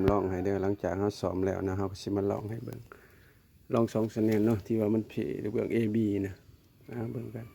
ລອງໃຫ້ເດີ. ຫຼັງຈາກເຮົາຊ້ອມແລ້ວນະ ເຮົາກໍຊິມາລອງໃຫ້ເບິ່ງ ລອງສອງສະແນນເນາະ ທີ່ວ່າມັນເພເບື້ອງ A B ນະ ມາເບິ່ງກັນ.